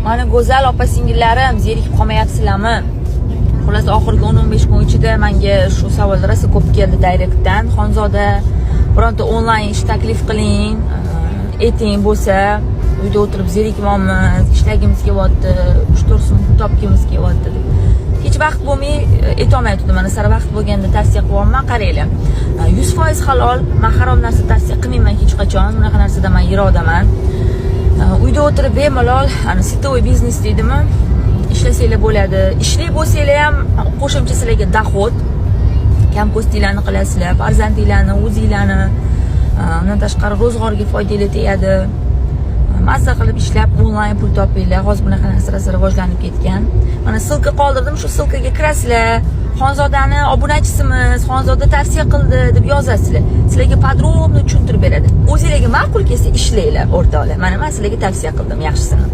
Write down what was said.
Mana, go'zal opa singillarim, zerikib qolmayapsizlarmi? Xullas, oxirgi 10-15 kun ichida menga shu savollar rosa ko'p keldi direktdan. "Xonzoda, bironta onlayn ish taklif qiling, ayting bo'lsa, uyda o'tirib zerikyapmiz, ishlagimiz kelyapti, 3-4 so'm pul topgimiz kelyapti", deb. Hech vaqt bo'lmay aytolmayotgandim. Mana, sira vaqt bo'lganda tavsiya qilyapman, qaranglar. 100% halol, man harom narsa tavsiya qilmayman hech qachon, bunaqa narsadan man yiroqdaman. Uyda o'tirib bemalol, ana, сетевой biznes deydimi, ishlasanglar bo'ladi. Ishli bo'lsanglar ham qo'shimcha sizlarga доход, kam ko'stinglarni qilasizlar, farzandinglarni, o'zinglarni, undan tashqari ro'zg'orga foydanglar tegadi. Mazza qilib ishlab, onlayn pul topinglar. Hozir bunaqa narsalar rivojlanib ketgan. Mana, ссылка qoldirdim, shu ссылка ga kirasizlar. "Xonzodani obunachisimiz, Xonzoda tavsiya qildi" deb yozasizlar. Sizlarga подробно tushuntirib beradi. O'zinglarga ma'qul kelsa, ishlanglar, o'rtoqlar. Mana, man sizlarga tavsiya qildim yaxshisini.